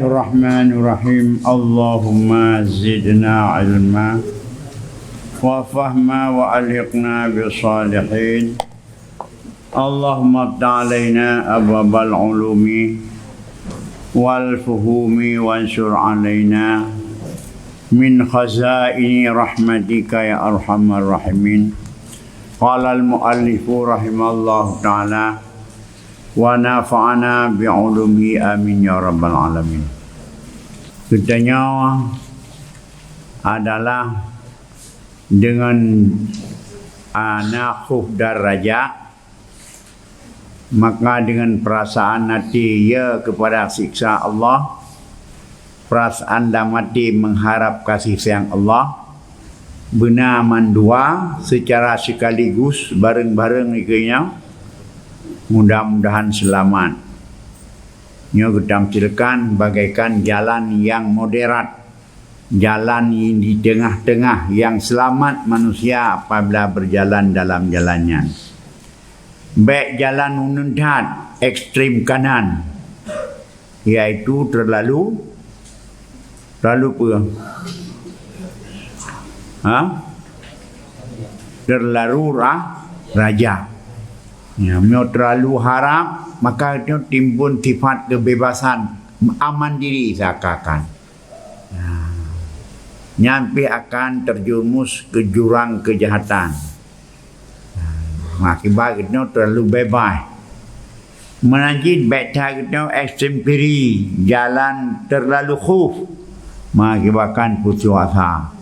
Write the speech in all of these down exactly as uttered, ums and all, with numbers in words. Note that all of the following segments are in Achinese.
Bismillahirrahmanirrahim. Allahumma zidna ilma wa fahma wa alhiqna bis salihin. Allahumma iftah alaina abwabal ulumi wal fuhumi wansur alaina min khazaini rahmatika ya arhamar rahimin. Qala al muallifu rahimallahu ta'ala wa nafa'ana bi ulumihi amin ya rabbal alamin. Geutanyoe adalah dengan, a, na khauf dan raja, maka dengan perasaan hati ya kepada siksa Allah, perasaan dalam hati mengharap kasih sayang Allah, beuna mandua secara sekaligus bareng-bareng ikeunya, mudah-mudahan selamat. Nyoe geutamsilkan bagaikan jalan yang moderat, jalan di tengah-tengah yang selamat manusia apabila berjalan dalam jalan nyan. Bèk jalan uneun that, ekstrem kanan, yaitu terlalu, terlalu peue? Ha? Terlalu ra-, raja. Ya, meunyoe terlalu harap, maka itu timbul sifat kebebasan, aman diri seakan-akan. Nah, nyan pih akan terjerumus ke jurang kejahatan. Nah, akibat itu terlalu bebas. Meunan cit bèk that geutanyoe ekstrem kiri, jalan terlalu khauf, mengakibatkan putus asa,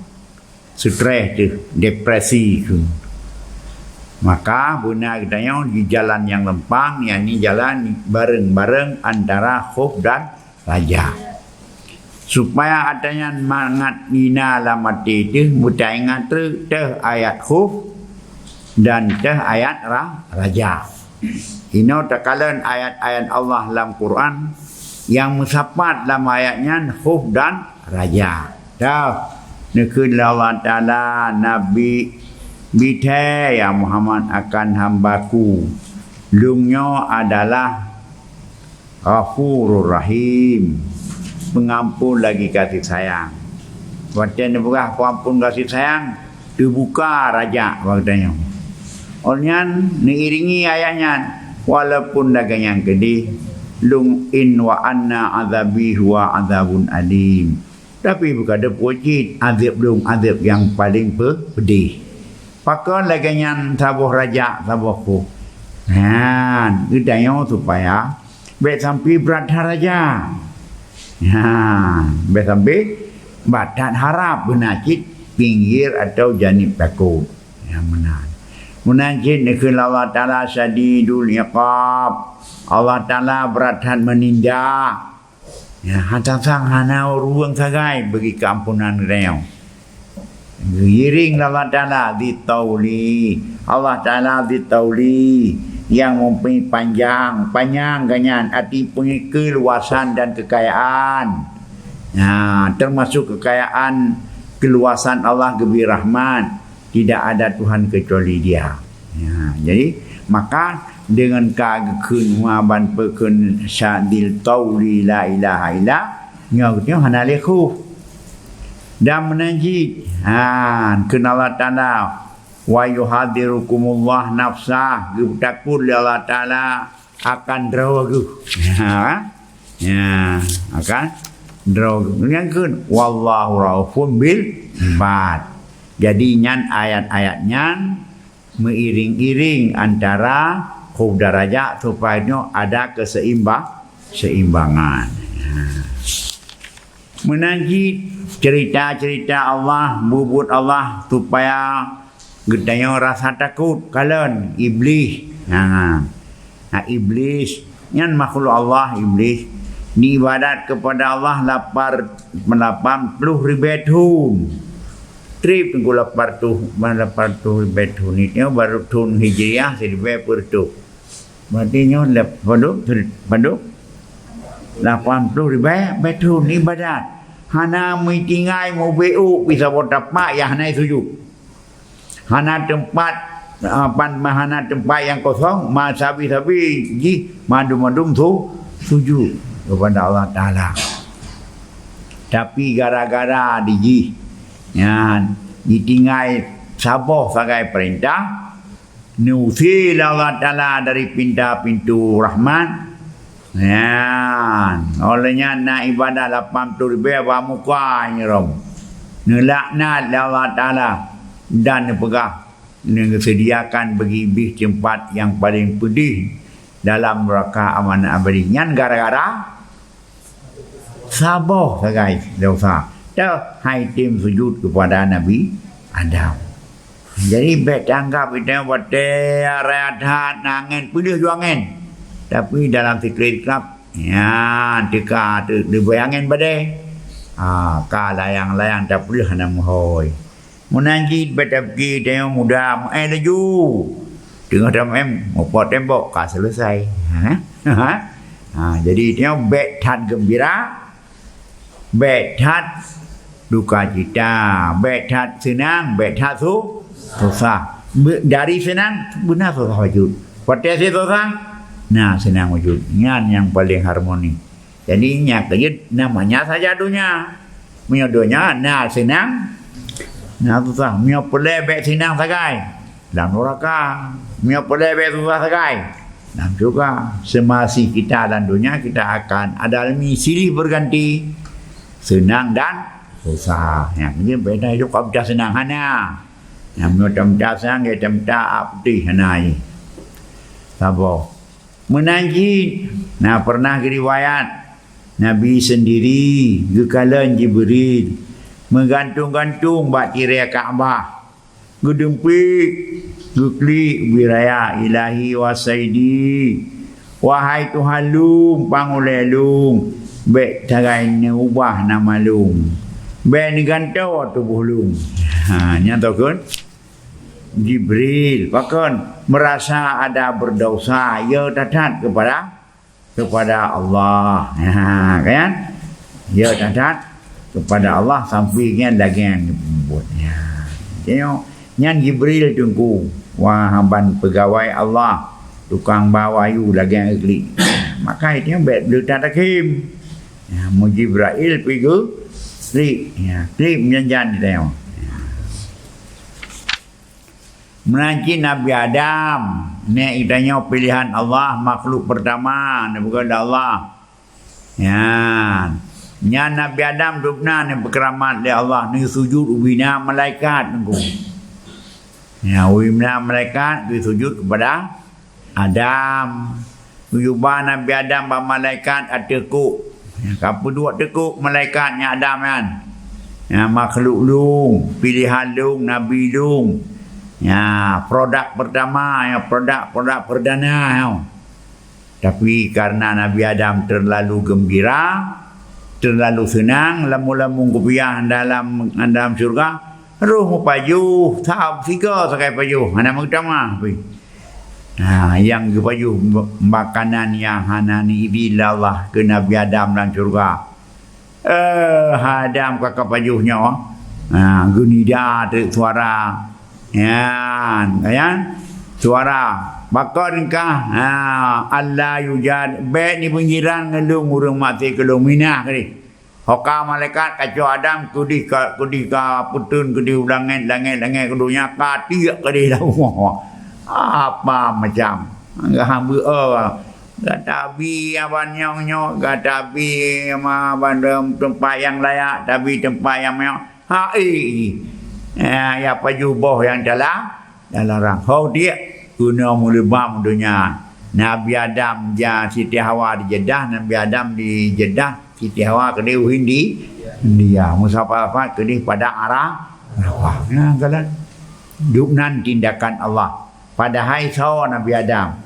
stres teuh, depresi teuh. Maka beuna geutanyoe di jalan nyang leumpang, yakni jalan bareng-bareng antara khauf dan raja. Supaya atra nyan mangat hina lam até teuh, beutaingat treuk teuh ayat khauf dan teuh ayat ra-, raja. Inoe takalon ayat-ayat Allah lam Quran nyang meusapat lam ayat nyan khauf dan raja. Teuh, neukheun lé Allah Taala, Nabi, "Bithèe, ya Muhammad, akan hamba-Ku. Lôn nyoe adalah Ghafurur Rahim, Pengampun lagi kasih sayang." Watèe neupeugah pengampun kasih sayang, teubuka raja bak geutanyoe. Óh lheueh nyan neuiringi ayat nyan, "Walaupun lagèe nyan keudéh, lôn in wa anna azabi huwa azabun alim." Tapi bukon teupeue cit, azab lôn azab nyang paleng pe-, peudeh. Pakon lagèe nyan saboh raja, saboh khauf? Nyan, geutanyoe supaya bèk sampai brat that raja. Nyan, bèk sampai brat that harap, beuna cit pinggir atau janib takot. Nyan meunan. Meunan cit neukheun Allah Taala syadidul iqab. Allah Taala brat that meuninda. Ya, hana sang hana ureueng sagai bagi keampunan geutanyoe. Geuiring lé Allah Taala di tauli. Allah Taala di tauli nyang mempunyai panjang, panjang geuh nyan arti peue, keuluasan dan kekayaan. Ya, termasuk kekayaan keuluasan Allah geubri rahmat. Tidak ada Tuhan kecuali Dia. Ya, jadi, maka dengan ka geukheun hua ban peukheun syadil tauli la ilaha illa, nyoe geutanyoe hana lé khauf. Dan meunan cit, ha, kheun Allah Taala, "Wa yuhadzirukumullah nafsah," geupeutakot lé Allah Taala akan droe geuh. Ha? Ya, akan droe geuh. Nyan kheun, "Wallahu raufun bil ibad." Jadi, nyan ayat-ayat nyan meuiring-iring antara khauf dan raja supaya nyoe ada keseimba-, seimbangan. Ya. Meunan cit cerita-cerita Allah, bubuet Allah supaya geutanyoe rasa takot. Kalon Iblih. Ha. Nah, Iblih nyan makhluk Allah, Iblih, nyan ibadat kepada Allah lapar, lapan ploh ribèe thon. Trép teungku lapan ratus, lapan ratus ribèe thon. Nyoe baru thon Hijriah siribèe peuet reutôh. Berarti nyoe lep-, padum, padum? Lapan ploh ribèe, ribèe thon ibadat. Hana meutinggai mubeuôk pih saboh tapak nyang hana sujud. Hana teumpat, ah, pan, hana teumpat nyang kosong, ma sabe-sabe jih mandum-mandum su-, sujud kepada Allah Taala. Tapi gara-gara di jih nyan jitinggai saboh sagai peurintah, neuusé lé Allah Taala dari pinta-pintu rahmat. Nyan, óh lheueh nyan na ibadah lapan ploh ribèe bak muka nyoe rom. Neulaknat lé Allah Taala dan neupeugah, neuseutiakan bagi Iblih teumpat nyang paleng peudeh dalam neuraka aman abadi. Nyan gara-gara saboh sagai desya. Teuh hai tem sujud keupada Nabi Adam. Jadi, bèk tanggap itu watèe raya that na angén, peudeh ju angén. Tapi dalam siklik klap, nyan teuka teu-, leubeh angén badèe. Ha, ka layang-layang tapeudeh hana meuhôi. Meunan cit bèk tapike tanyoe muda meu'èn laju. Teungoh tameu'èn, mupot tembok, ka selesai. Ha? Ha, jadi tanyoe bèk that geumbira, bèk that dukacita, bèk that seunang, bèk that su-, susah. Be-, dari seunang, beuna susah bacut. Watèe sit susah, na seunang bacut. Nyan nyang paleng harmoni. Jadi, nyan keuh jeuet namanya saja donya. Meunyoe donya na seunang, na susah. Meunyoe peureulèe bèk seunang sagai, lam neuraka. Meunyoe peureulèe bèk susah sagai, lam syeuruga. Semasih kita lam donya, kita akan alami silih berganti seunang dan susah. Nyan keuh jeuet beda jok ka peucah seunang hana. Nyan meunyoe tameucah seunang, ya tameucah ap putéh hana jih. Saboh. Meunan cit, na pernah geuriwayat, Nabi seundiri geukalon Jibril meugantung-gantung bak tirèe Ka'bah, geudumpék, geuklik ubé raya, "Ilahi wa Sayyidi, wahai Tuhan lôn, Pangulèe lôn, bèk sagai neuubah nama lôn, bèk neugantoe tuboh lôn." Ha, nyan tokon Jibril, pakon, merasa ada berdosa, ya that-that kepada, kepada Allah. Ha, kan? Ya that-that kepada Allah sampai nyan lagèe nyan geupeubuet. Ya. Jadi, nyan Jibril teungku, wah, ban peugawai Allah, tukang ba wahyu lagèe nyan klik. Maka itu bèk leutat hakim. Ya, mu Jibril pih geuklik. Ya, klik meujan-jan di tanyoe. Ya. Meunan cit Nabi Adam, nèk geutanyoe piléhan Allah, makhluk peurtama neupeugah lé Allah. Nyan, nyan Nabi Adam dubna neupeukeuramat lé Allah, neusujud ubé na malaikat nunggu. Nyan, ubé na malaikat geusujud keupada Adam. Geuyue ba Nabi Adam bak malaikat ateueh kok. Ka peuduek teuh kok malaikat nyan Adam nyan. Nyan makhluk lôn, piléhan lôn, nabi lôn. Nyan produk peurtama, nyan produk-produk perdana nyoe. Tapi karena Nabi Adam terlalu gembira, terlalu seunang, lamong-lamong kupiah dalam, dalam syeuruga, roh meupajoh, sab sigoe sagai pajoh, hana meutamah pih. Ha, nyang geupajoh makanan nyang hana neuidin lé Allah keu Nabi Adam lam syeuruga. Eh, Adam ka kapajoh nyoe. Ha, geunida teuk suara. Nyan, nyan. Suara. Pakon kah? Ha, Allah yujad. Bèk ni pinggiran ngon lôn ureueng maté keu lôn minah keudeh. Ho ka malaikat kacok Adam keudeh ka, keudeh ka peuteun keudeh u langèt, langèt, langèt keu donya ka tiek keudeh lam rumoh. Apa macam? Geuhambeuet, oh. Gata bi aban nyang nyoe, gata bi ma bandum teumpat nyang layak, tabi teumpat nyang nyoe. Hai, ya, ya pajoh boh nyang tala-, talarang. Ho tiek, keunoe meuleubam donya. Nabi Adam ja Siti Hawa di Jeddah, Nabi Adam di Jeddah, Siti Hawa keudeh u Hindi, India. Meusapat-sapat keudeh padang Ara-, Arafah. Nyan kalon. Dubnan tindakan Allah. Padahai soe Nabi Adam?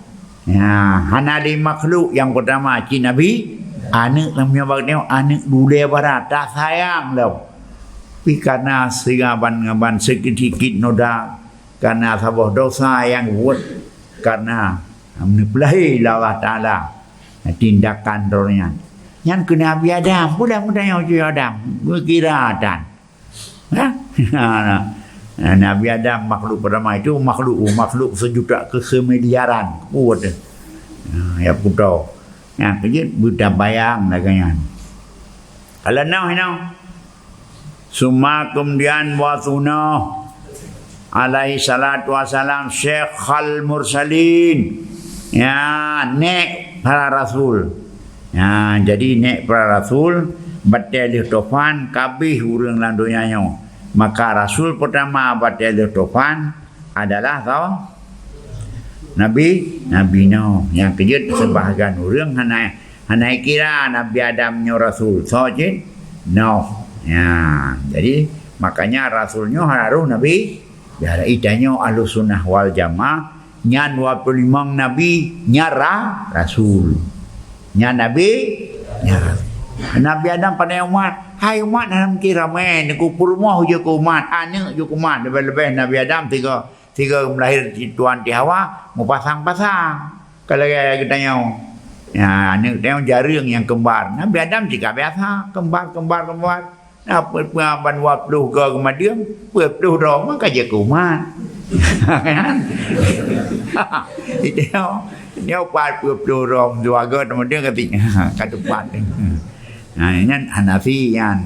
Nyan, hana lé makhluk nyang peurtama cit Nabi, aneuk lam nyoe bak nyoe, aneuk dulé bara, tasayang lom. Tapi karena singaban-ngaban sikit-sikit noda, karena saboh dosa nyang buet, karena neupeulahé lé Allah Taala tindakan droe nyan. Nyan keu Nabi Adam, peue dah meutanyoe keu Adam, geukira tan. Ha? Nabi Adam makhluk pertama itu makhluk, makhluk sejuta kesemiliaran. Kuat. Ha, ya puto. Ya, kejut beuta bayang lagèe nyan. Kalau noh, noh. Summa kemudian buat Nuh alaihi salatu wassalam Syekhal Mursalin. Ya, nek para rasul. Ya, jadi nek para rasul, batée lheueh tufan, kabeh ureuëng lam donya nyoe. Maka rasul pertama batée lheueh tufan adalah soe? Nabi, Nabi Nuh. Nyang keujeuet seubahgian ureuëng hana, hana kira Nabi Adam nyoe rasul. Soe cit? Nuh. Ya, jadi makanya rasul nyoe harôh Nabi. Ya, itanyoe Ahlussunnah wal Jamaah, nyan dua puluh limong nabi, nyan ra-, rasul. Nyan nabi, nyan rasul. Nabi Adam pandai umat, hai umat, hana mungken ramé, neuk peurumoh jeuet keu umat, aneuëk jeuet keu umat, leubeh-leubeh Nabi Adam tiga, tiga meulahé tuan ti Hawa, meupasang-pasang. Kalau lagée geutanyoe, ya, aneuëk tanyoe jareueng nyang kembar. Nabi Adam cit ka biasa, kembar, kembar, kembar. Na peuet peuet ban dua ploh goe geumadeueng, peuet ploh droe meuka jeuet keu umat. Kan? Itu nyoe, nyoe pat peuet ploh droe dua goe teumeudeung kati. Ka teumpat. Nah, nyan Hanafi nyan.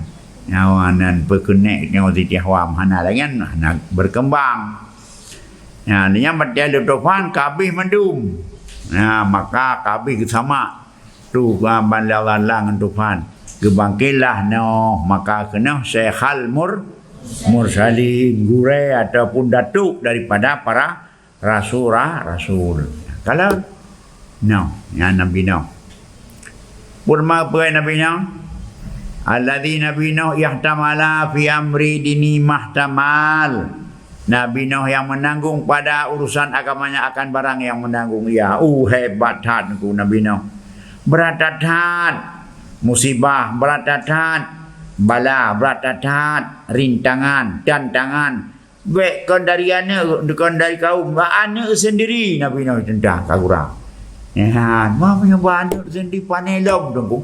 Nyawa nan peukeunek nyoe Siti Hawa hana lagi, hana berkembang. Nah, nyan batée lheueh tufan kabeh mandum. Nah, maka kabeh geusamak. Tu ban lé Allah ngon tufan. Geubangkitlah Nuh, maka keunoe Syekhal Mur-, Mursalin, gurée ataupun datuk daripada para rasul, ra-, rasul. Kalau Nuh, nyan Nabi Nuh. Purma peue Nabi Nuh? Alladzi Nabi Nuh ihtamala fi amri dini mahtamal. Nabi Nuh nyang meunanggong pada urusan agamanya akan barang nyang meunanggong ia. Uh, hebat that ku Nabi Nuh. Brat that-that musibah, brat that-that bala, brat that-that rintangan, tantangan. Bék kon dari aneuëk, kon dari kaum, bak aneuëk sendiri Nabi Nuh teuntang ka gura. Ya, ma meunyoe bak aneuëk sendiri pané lom teungku.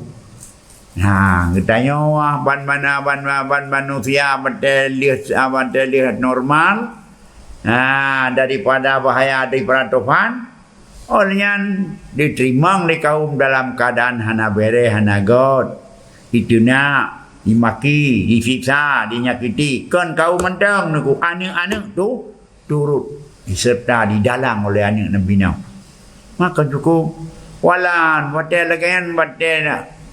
Ha, geutanyoe wah ban mana, ban, ban manusia batée lheueh, batée lheueh normal. Ha, daripada bahaya daripada tufan, óh lheueh nyan diteurimong lé kaum dalam keuadaan hana béreh, hana göt. Diteunak, dimaki, disiksa, dinyakiti. Kon kaum mantong neuk aneuëk-aneuëk tu turut diserta didalang oleh aneuëk Nabi Nuh. Maka cukup walan watée lagée nyan, watée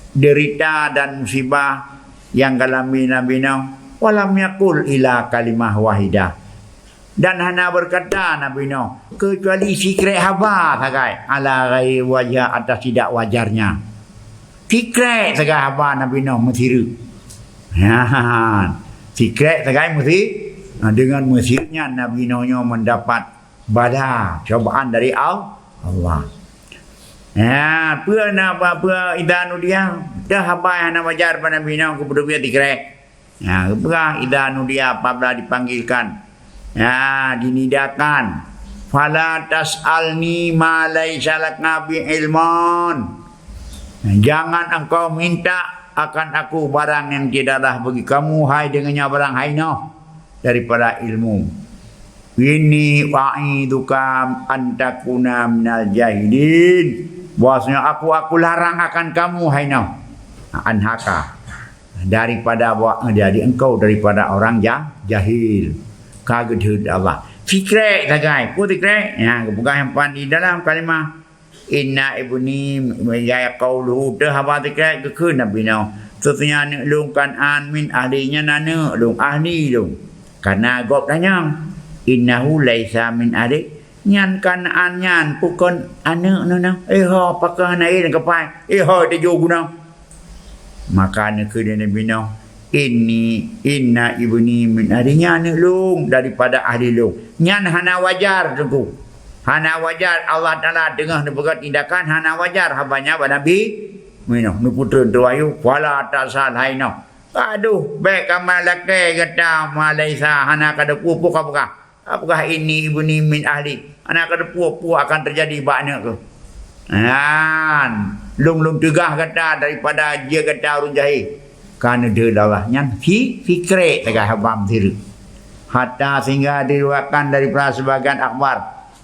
deurita dan musibah nyang galami Nabi Nuh, walam yakul ila kalimah wahidah. Dan hana beukata Nabi Nuh keucuali sikrek haba sagai ala ghairi wajha, atas tidak wajarnya. Sikrek sagai haba Nabi Nuh meusireuk. Ha, sikrek sagai meusi-, dengan meusireuk nyan Nabi Nuh nyoe mendapat bala cobaan dari Al-, Allah. Ya, peue na, peue idza nudiya, dah haba hana wajar bak Nabi Nuh keupeue sikrek. Ya, geupeugah idza nudiya apabila dipanggilkan. Ya, dinidakan. Fala tas'alni ma laisa laka bi ilmun. Jangan engkau minta akan aku barang yang tidaklah bagi kamu, hai dengannya barang hai Nuh, daripada ilmu. Inni u'idzuka an takuna minal jahilin. Bahwasanya aku, aku larang akan kamu, hai Nuh. Anhaka. Daripada awak, jadi engkau daripada orang ja-, jahil. Ka geudeuh Allah. Sikrek sagai. Peue sikrek? Ya, geupeugah nyang pan di dalam kalimah. Inna ibni, ya qauluhu, teuh haba sikrek geukheun Nabi Nuh. Sesungguhnya aneuëk lôn Kan'an min ahli, nyan aneuëk lôn, ahli lôn. Karena gob tanyong, innahu laisa min ahli, nyan Kan'an nyan bukon aneuëk neuh. Eh ho, pakon hana éh keupai? Eh ho, teujoh gunong. Maka neukheun lé Nabi Nuh, "Inni, inna ibni min ahli, nyan aneuëk lôn daripada ahli lôn." Nyan hana wajar teungku. Hana wajar Allah Taala teungoh neupeugah tindakan hana wajar haba nyan bak Nabi Nuh. Neupeutreun teuh wahyu, "Fala tas'al hai Nuh." Aduh, bék kamoe lakée gata ma laisa, hana ka teupeue peue ka peugah. Apakah inni ibni min ahli? Hana ka teupeue peue akan teujadi bak aneuëk keuh. Nyan, lôn, lôn teugah gata daripada jeuet gata ureuëng jahé. Ka neudeuh lé Allah nyan fi-, sikrek sagai haba meusireuk. Hatta sehingga diriwayatkan daripada sebagian akhbar,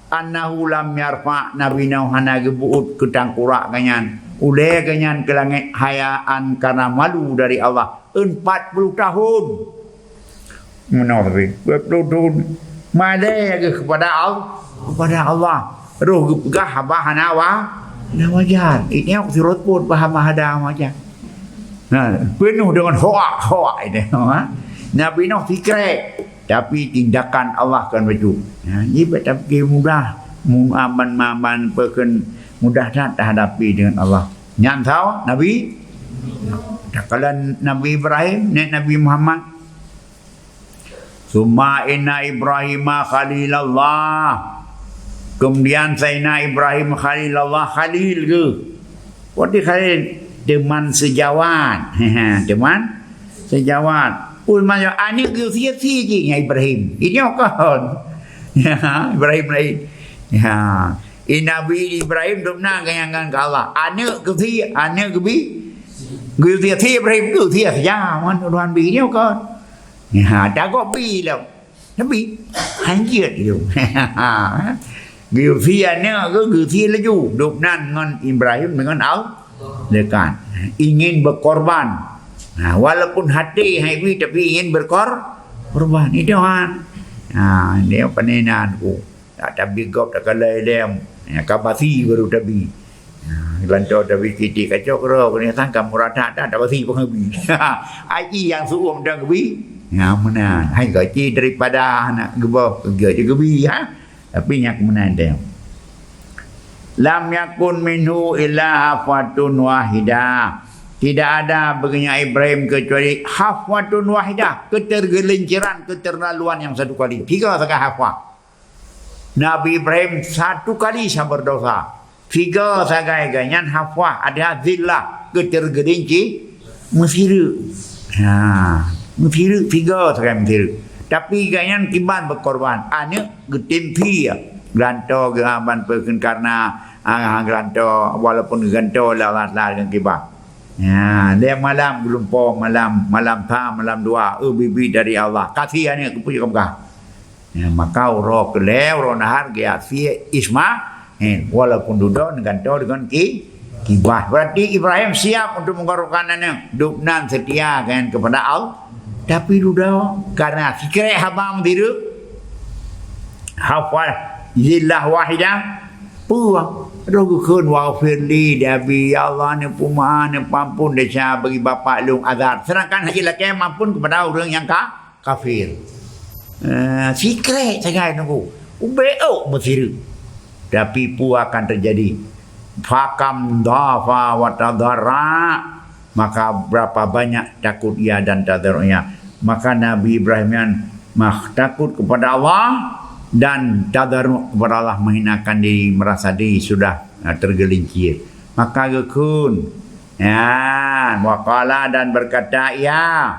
annahu lam yarfa, Nabi Nuh hana geubeuet keu tangkurak geuh nyan. Ulée geuh nyan keu langét hayaan karena malu dari Allah empat puluh tahun. Meunoe sabe, empat puluh tahun. Malée geuh kepada Allah, kepada Allah. Roh geupeugah haba hana wa-, hana wajar. Ini aku sirot pun paham hana wajar. Nah, penuh dengan hoak-hoak ini, ha? Nabi Nuh sikrek, tapi tindakan Allah kan betul. Ha, ini betul mudah, mu-, aman-aman peukon mudah that terhadapi dengan Allah. Nyan tau Nabi, takalon Nabi Ibrahim, nek Nabi Muhammad. Summa inna Ibrahima khalilallah. Kemudian Sayyidina Ibrahim khalilallah, khalil geuh. Berarti khalil teman sejawat. Teman sejawat. Pun macam aneuk geuh sia-sia jih nyan Ibrahim. Ini kon. Ya, Ibrahim lain. Ya. I Nabi Ibrahim dum na geuyangan ke Allah. Aneuk geuh sia, aneuk geuh bi. Geuh sia-sia Ibrahim geuh sia saja. Man Tuhan bi ini kon. Ya, takut bi lom. Nabi, hanjeuet lom. Geusia aneuk geuh, geusia laju. Dum nan ngon Ibrahim dengan Allah dekat. Ingin berkorban. Ha, walaupun hati hai bi, tapi ingin berkor-, korban. Itu han. Ha, dia penenan ku. Tak tabi gop, tak kalai lem. Ya, ka basi baru tabi. Ha, gelantoe tabi kitik kacok roh, kena sangka murah that, tak, tak basi pun gebi. Ai nyang suum dan gebi. Ya, meunan. Hai gaji daripada anak geuboh, geujak je gebi, ha. Tapi nyak meunan deh. Lam yakun minhu illa hafwatun wahidah. Tidak ada bagi Ibrahim kecuali hafwatun wahidah, ketergelinciran, keterlaluan yang satu kali. Tiga sagai hafwah. Nabi Ibrahim satu kali sa berdosa. Tiga sagai geuh nyan hafwah, ada zillah, ketergelincir, meusireuk. Ha, meusireuk tiga sagai meusireuk. Tapi geuh nyan kiban berkorban. Aneuk geutimpi, gelantoe geuh ban peukon karena, ah, gelantoe walaupun geulantoe lah, lah, lah dengan kiban. Ya, lé malam geulumpoe, malam, malam sa, malam dua, eu bibi dari Allah. Kasih aneuk keupeue ka peugah. Ya, maka uroe keulhèe, uroe nahar geujak sie Isma-, eh, walaupun dudoe neugantoe deungon ki-, kibah. Berarti Ibrahim siap untuk mengorbankan aneuk. Dum nan seutia kan kepada Allah. Tapi dudoe karena sikrek haba meusireuk, hafal zillah wahidah, puang. Roh geukheun, "Waghfirli," di Abi, "Ya Allah, neupeuma-, neupeuampon desya bagi bapak lôn azab." Sedangkan hana lakèe mampun kepada ureueng nyang ka-, kafir. Eh, sikrek sagai nunggu. Ubé ôk meusireuk. Tapi peue akan terjadi? Fakam dhafa wa tadarra. Maka berapa banyak takut ia dan tadarru'nya. Maka Nabi Ibrahim nyan mah takut kepada Allah dan tadarru' kepada Allah, menghinakan diri, merasa diri sudah, ah, tergelincir. Maka geukheun, ya, wa qala, dan berkata ia,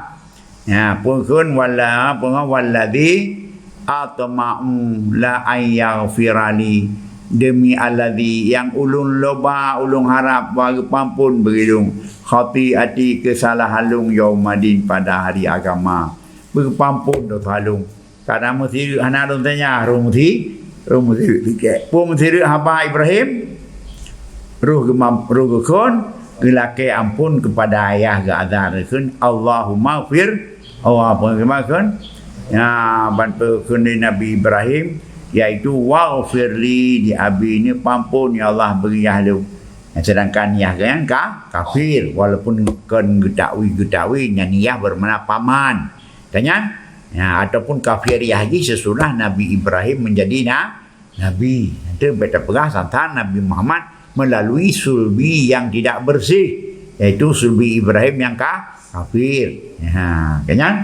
ya, peukheun wala, peukheun walladzi atma'u la an yaghfira li, demi alladzi nyang ulôn loba, ulôn harap bahwa geupeuampon bagi lôn khati'ati, keusalahan lôn, yaumadin, pada hari agama. Beugeupampon dosa lôn. Karena meusireuk hana lôn tanya, roh meusi-, roh meusireuk sikét. Peue meusireuk haba Ibrahim? Roh geumam-, roh geukheun, geulakèe ampon kepada ayah geuh Azar geukheun, "Allahumma fir." Allah peue geukheun? Ya, ban peue kheun lé Nabi Ibrahim, yaitu, "Waghfirli," di Abi, neupeuampon, ya Allah, bagi yah lôn. Sedangkan yah geuh nyan ka kafir, walaupun kon geutakwi-geutakwi, nyan yah bermakna paman. Kan nyan? Ya, ataupun kafir yah jih sesudah Nabi Ibrahim menjadi na-, nabi. Itu beta peugah tentang Nabi Muhammad melalui sulbi yang tidak bersih, yaitu sulbi Ibrahim yang ka-, kafir. Ya, kan nyan?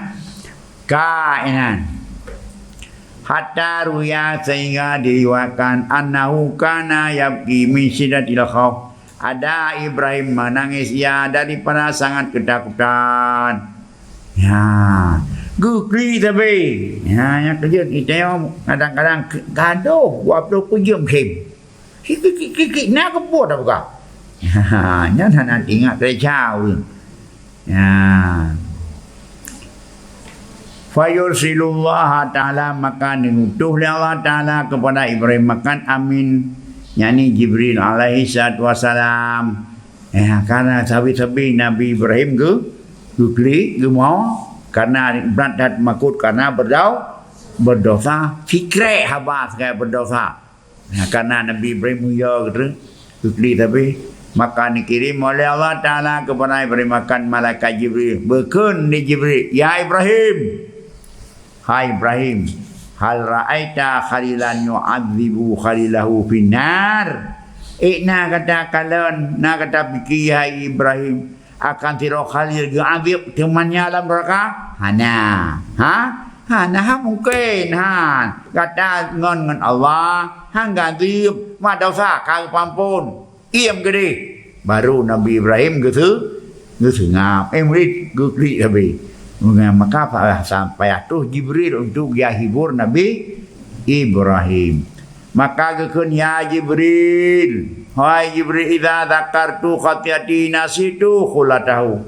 Ka inan. Hatta ruya, sehingga diriwayatkan, annahu kana yabki min syiddatil khauf. Ada Ibrahim menangis ia daripada sangat ketakutan. Ya, geuklik sabe. Ya, nyang keujeuet, kita nyoe kadang-kadang ke-, gadoh, dua puluh empat jam khem. Kik, kik, kik, kik, kik, na keupeue tapeugah. Ya, nyan hana ingat kerja ureueng. Ya. Fayursilullah Ta'ala, maka diutus lé Allah Ta'ala kepada Ibrahim malaikat amin, yakni Jibril alaihi salatu wassalam. Eh, karena sabe-sabe Nabi Ibrahim geu-, geuklik, geumo, karena brat that makot karena berdau-, berdosa, sikrek haba sagai berdosa. Nah, karena Nabi Ibrahim mulia gitu, geuklik sabe, maka dikirim oleh Allah Taala kepada Ibrahim akan malaikat Jibril. Beukheun di Jibril, "Ya Ibrahim, hai Ibrahim, hal ra'aita khalilan yu'adzibu khalilahu finnar?" Ék na gata kalon, na gata pike, hai Ibrahim, akan sidroe khalil geuazeb teumanya lam neraka? Hana. Ha? Hana, ha mungken. Ha. Gata ngon, ngon Allah, han geuazeb, ma dosa ka geupeuampon. Iem keudeh. Baru Nabi Ibrahim geuseu-, geuseungab. Eh, murit geuklik sabe. Maka payah troh Jibril untuk geuyue hibur Nabi Ibrahim. Maka geukheun, "Ya Jibril, hai Jibril, idza dzakartu khati'ati nasitu khullatahu."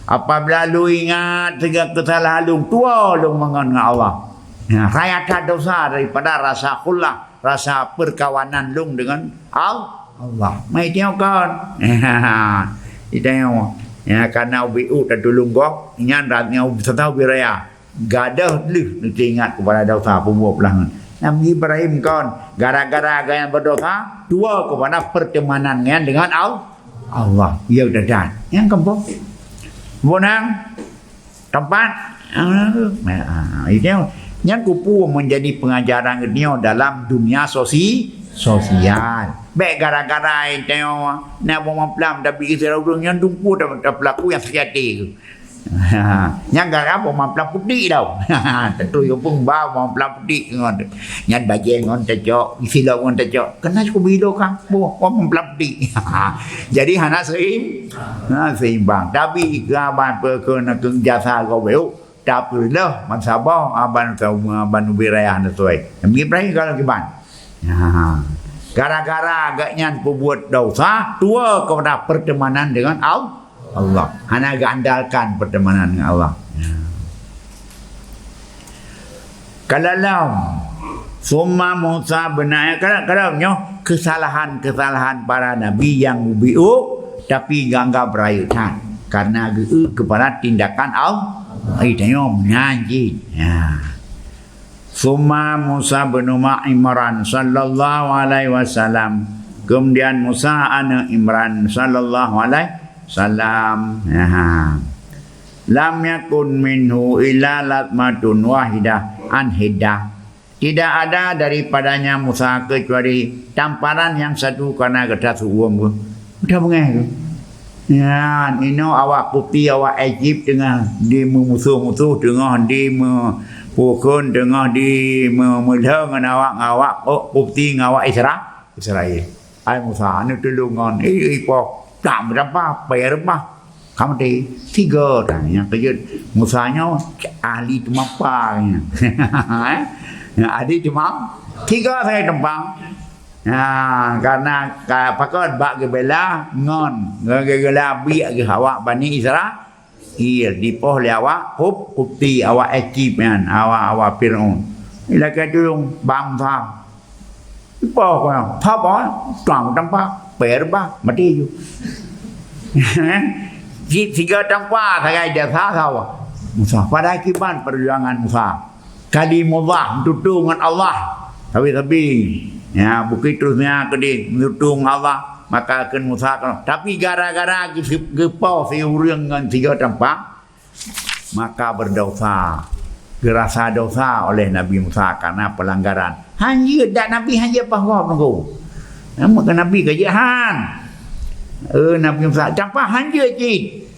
Apabila lôn ingat siga keusalahan lôn, tuwoe lôn meungon ngon Allah. Nah, raya that dosa daripada rasa khullah, rasa perkawanan lôn dengan Al-, Allah. Mai tengok kon. Itengok. Ya, karena ubit u tatulung gob, nyan rat nyang satau ubit raya. Gadôh lheueh neuteuingat keupada dosa peubuet peulahan. Nabi Ibrahim kon, gara-gara gobnyan berdosa, tuwoe keupada pertemanan nyan dengan Al-, Allah. Ya, dan, dan. Nyang keempat. Bonang, tempat. Ah, ah, itu nyan kupu menjadi pengajaran geutanyoe dalam dunia sosi-, sosial. Bèk gara-gara itu nyan, na boh mamplam tapi istri ureueng nyan dungku dan, dan pelaku yang sakit hati tu. Nyang gara boh mamplam putik tau. Tentu yo pun ba boh mamplam putik ngon. Nyan bajèe ngon tacok, silop ngon tacok. Kena cukup bilo kan. Boh, boh mamplam putik. Jadi hana seim-, hana seimbang. Tapi keu aban peue keu na keu jasa gob beuk. Tapi lheueh masa boh aban, aban ubit raya na tuai. Nabi Ibrahim kalau kiban. Ha. Gara-gara gobnyan peubuet dosa, tuwoe keupada pertemanan dengan Al-, Allah. Hana geuandalkan pertemanan dengan Allah. Ya. Kalau lom, summa Musa beuna, kalau, kalau nyoe kesalahan-kesalahan para nabi nyang ubit u, tapi geuanggap rayeuk that, karena geu-, keupada tindakan Allah. Ai, tanyoe meunan cit. Ya. Summa Musa bin Imran sallallahu alaihi wasallam. Kemudian Musa aneuk Imran sallallahu alaihi wasallam. Aha. Lam yakun minhu illa latmatun wahidah an hiddah. Tidak ada daripadanya Musa kecuali tamparan yang satu karena gata seuuem geuh. Udah beungèh geuh. Nyan, inoe awak Qibti, awak Egypt teungoh dimeumusoh-musoh, teungoh dimepukon, teungoh dimeulheueng ngon awak, ngon awak Qibti, ngon awak Isra-, Israel. Hai Musa, aneuk tulông ngon, eh, eh, poh, tak meutampa, payah reubah. Ka maté, tiga dah. Nyang keujeuet, Musa nyoe ahli teumampa nyan. Eh? Nyang ahli teumam-, tiga sagai teumpa. Ha, karena ka, pakon bak geubela ngon, ngon geubela biek geuh awak Bani Israel, dipoh lé awak Qub-, Qubti, awak Egypt nyan, awak, awak Firaun. Ilakèe tulông bangsa. Dipoh keu, thop, tuang tampa, per bah, maté ju. Cit tiga tampa sagai jasa sawa. Musa, padahai kiban perjuangan Musa. Kalimullah, meututoe ngon Allah. Sabe-sabe. Ya, bukit terus nya keudeh meututoe ngon Allah. Maka kheun Musa, tapi gara-gara geu-, geupoh si ureueng ngon tiga tampa, maka berdosa. Geurasa dosa oleh Nabi Musa karena pelanggaran. Hanjeuet dak Nabi hanjeuet pahoh nunggu. Namun ke Nabi keu jeuet han. Eh, Nabi Musa tampa hanjeuet cit.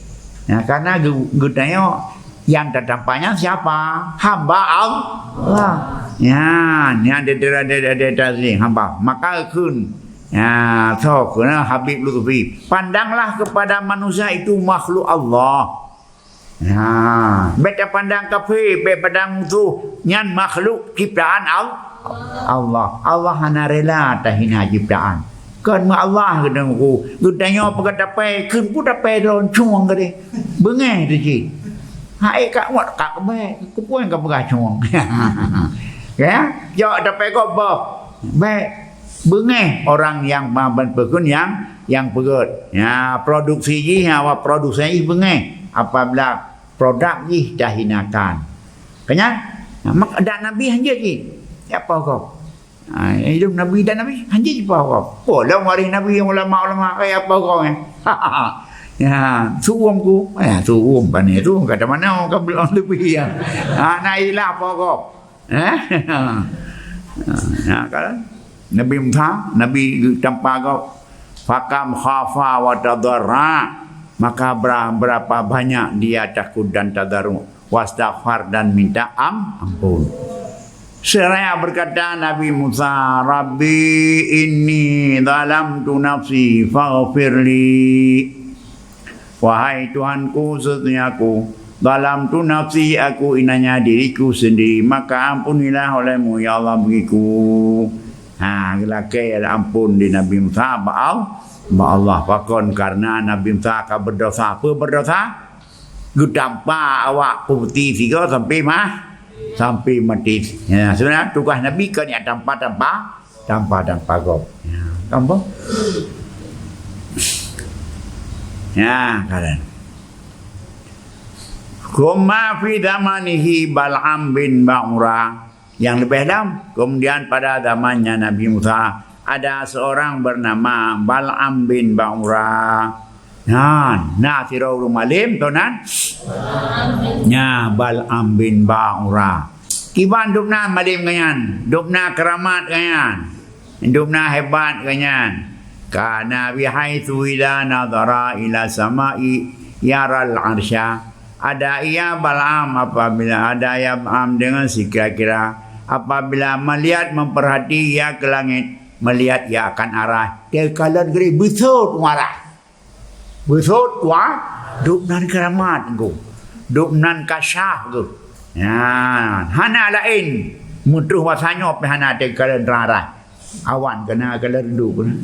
Ya, karena geu-, geutanyoe nyang tatampanya siapa? Hamba Allah. Ya, nyang didera-dera hamba. Maka kheun, ya, so kheun Habib Lutfi, pandanglah kepada manusia itu makhluk Allah. Ya, bèk tapandang kafé, bèk pandang musoh, nyan makhluk ciptaan Al-, Allah. Allah hana rela tahina ciptaan. Kon meu Allah geutanyoe, geutanyoe peugah tapèe, kheun peue tapèe droe cueng geude. Beungèh teuh cit. Hai ka ngot ka keubeue, keupeue ka peugah cueng. Ya, jok tapèe gob boh. Bèk beungèh orang nyang ma-, ban peukheun nyang nyang peugét. Ya, produksi jih, awak produsen jih beungéh apabila produk jih tahinakan. Keunyan, mak-, dan Nabi hanjeuet jih. Ya, apa kau? Ha, hidup Nabi dan Nabi, hanjeuet jipaoh gob. Peue lom waréh Nabi, ulama-ulama, eh, apa gob nyan? Ya, su'um ku. Ya, su'um pane tu, kata mana ka belom leubeh ya. Ha, na ilah apa gob. Eh? Ya, kan? Nabi Musa, Nabi tampa gob. Fakam khafa wa tadarra. Maka bera-, berapa banyak dia takut dan tadarru. Wastaghfar, dan minta am-, ampun. Seraya berkata Nabi Musa, "Rabbi inni zalamtu nafsi faghfirli." Wahai Tuhanku, sesungguhnya aku, zalamtu nafsi, aku inanya diriku sendiri, maka ampunilah olehmu, ya Allah, bagiku. Ha, geulakée ampun di Nabi Musa bak Al-, bak Allah. Pakon? Karena Nabi Musa ka berdosa. Apa berdosa? Geutampa awak peuti sigoe sampai mah, sampai mati. Ya, sebenarnya tugaih Nabi kan nyang tampa-tampa, tampa-tampa gob. Ya, tampa. Ya, kalian. Tsumma fi zamanihi Bal'am bin Ba'ura. Nyang leubeh lom, kemudian pada zamannya Nabi Musa, ada seorang bernama Bal'am bin Ba'ura. Nyan, na sidroe ureuëng malem, toh nan? Nya, Bal'am bin Ba'ura. Kiban dubnan malem geuhnyan, dubnan keuramat geuhnyan, dubnan hebat geuhnyan. Kana bihaitsu idza nadhara ila sama'i yaral arsya. Ada ia Bal'am apabila, ada ia Bal'am dengan sikira-kira, apabila melihat, memperhati ia ke langit, melihat ia akan arah. Teukalon geude beusôt u arah. Beusôt wa, dubnan keuramat geuh. Dubnan kasyaf geuh. Ya, hana laén meutroh basa nyoe pih hana teukalon rara. Awan keunan kalon reudôk keunan.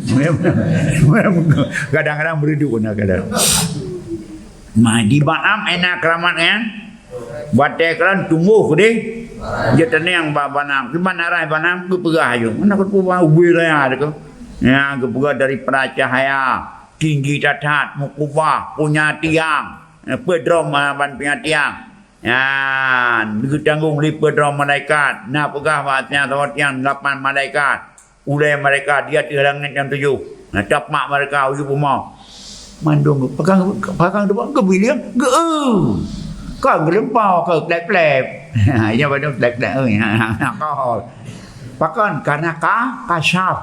Kadang-kadang meureudôk keunan kalon. Ma, di Bal'am ai na keuramat nyan. Watée kalon tumbôh keudeh, jeuet teuneung bak Bal'am. Kiban arah Bal'am geupeugah aju. Mana geupeugah ubé raya deungoe. Ya, geupeugah daripada cahaya. Tinggi that-that, mukubah, punya tiang, eh, peudrom, ah, ban punya tiang. Nyan, geutanggong lé peudrom malaikat. Na peugah bak tiang saboh tiang lapan malaikat. Ulée malaikat di ateueh langét nyang tujoh. Na tapak malaikat ujoe bumoe. Mandum pakang, pakang tu geubileung, geu-eu. Ka geuleumpau, ka plep-plep. Ya, padum plep-plep, eh, na, na, na, na, kau. Pakon? Karena ka, kasyaf.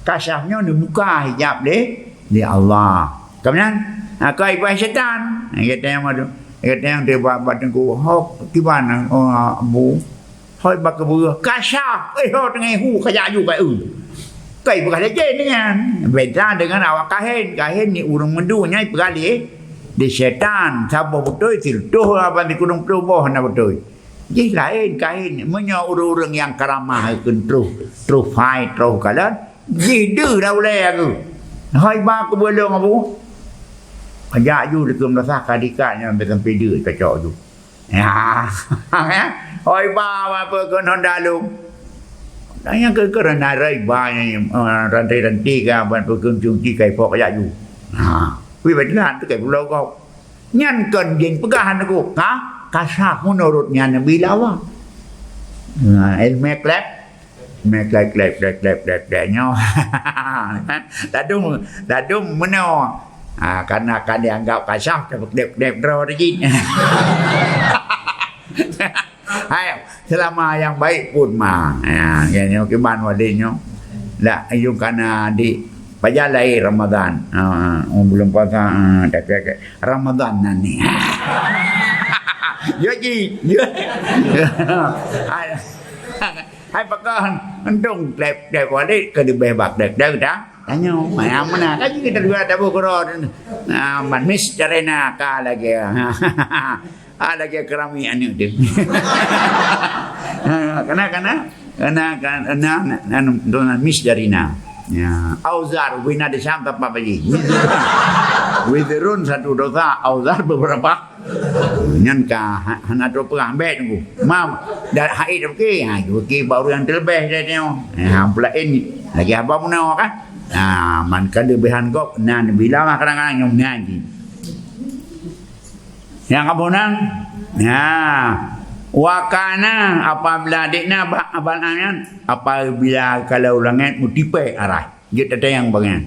Kasyaf nyoe neubuka hijab lé, lé Allah. Kemudian, ha, ka ibaih setan. Ha, gata nyang madu. Gata nyang teuba bak teungku. Hok, kiban, oh, bu. Hoi bak keubeueh. Kasyaf. Eh, ho teungoh hu, kajak ju ka eu. Ka ipeugah lé jén nyan. Beda dengan awak kahen. Kahen ni ureuëng meundu nyan ipeugah lé, lé setan. Saboh beutôi, sireutôh lapan sikureueng ploh boh na beutôi. Jih laén kain, meunyoe ureuëng-ureuëng nyang karamah keu troh, troh phai, troh kalon, jih deuh dah ulée aku. Hoi ba keubeulong abu. Ajak ju dikeue meurasah ka dikat nyan sampai deuh cocok ju. Ya. Hoi ba, apa keu non dalum. Dan nyang keu, keu rana rai ba nyan, eh, rantai-rantai ka ban peukeuncung ti kai pok ajak ju. Ha. Kui beuteulan tu kai pulo kau. Nyan kon jeuet peugah aneuëk ka, kasyaf meunurot nyan Nabi Allah. Nah, ilmu klep. Ilmu klep, klep, klep, klep, klep, klep nyoe. Ladum, ladum meunoe. Ha, karena akan dianggap kasyaf, tapi klep, klep droe jih. Hai, selama yang baik pun ma. Ya, ya, nyoe kiban wadéh nyoe. Lah, ayong kana di pajan lahé Ramadan. Ha, ha, bulan puasa, ha, tapi, tapi Ramadan nan ni. Ya ji, ya. Hai, hai pakon, untung klep, klep wadéh ke leubeh bak klep, klep dah. Tanyoe, maya mana kaji kita dua tabu kuro. Nah, manis carena ka lagi. Ah, lagée keramik aneuëk tu. Ha, kana, kana, kana, kana, kana, kana, kana mis jarina. Ya, auzar, wina di Syam tempat baji. Wizrun satu dosa, auzar beberapa. Nyan ka, ha-, hana tu peugah ambek tunggu. Mam, dah haid okey, ha, okey baru yang terlebih dia tengok. Ha, pula ini, lagi abang muna kan? Nah, man ka leubeh han gob, na neubi lawah kadang-kadang nyang meunan jih. Nyang ka phon nyan? Nah, wa kana, apabila dik na ba-, Bal'am nyan, apabila kalau langét meutipék arah, jeuet tateueng bangai.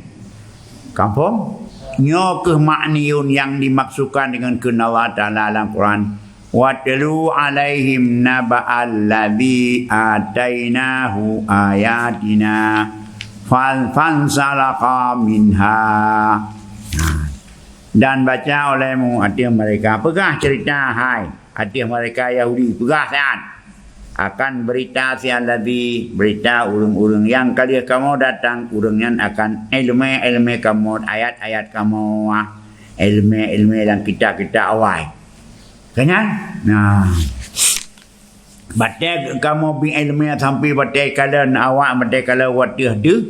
Ka phon? Nyoe keuh ma'niyun nyang dimaksudkan dengan kheun Allah Ta'ala lam Quran, "Watlu 'alaihim naba'al ladzi atainahu ayatina fal-, fansalakha minha." Nah, dan baca olehmu ateueh mereka, peugah cerita, hai ateueh mereka Yahudi, peugah saat akan berita si alladzi, berita ureuëng-ureuëng nyang ka lheueh kamoe datang, ureuëng nyan akan iéleumé-iéleumé kamoe, ayat-ayat kamoe, iéleumé-iéleumé lam kitab-kitab awai. Ka nyan? Nah. Batée kamoe bi iéleumé sampai batée kalon awak, batée kalon watée deuh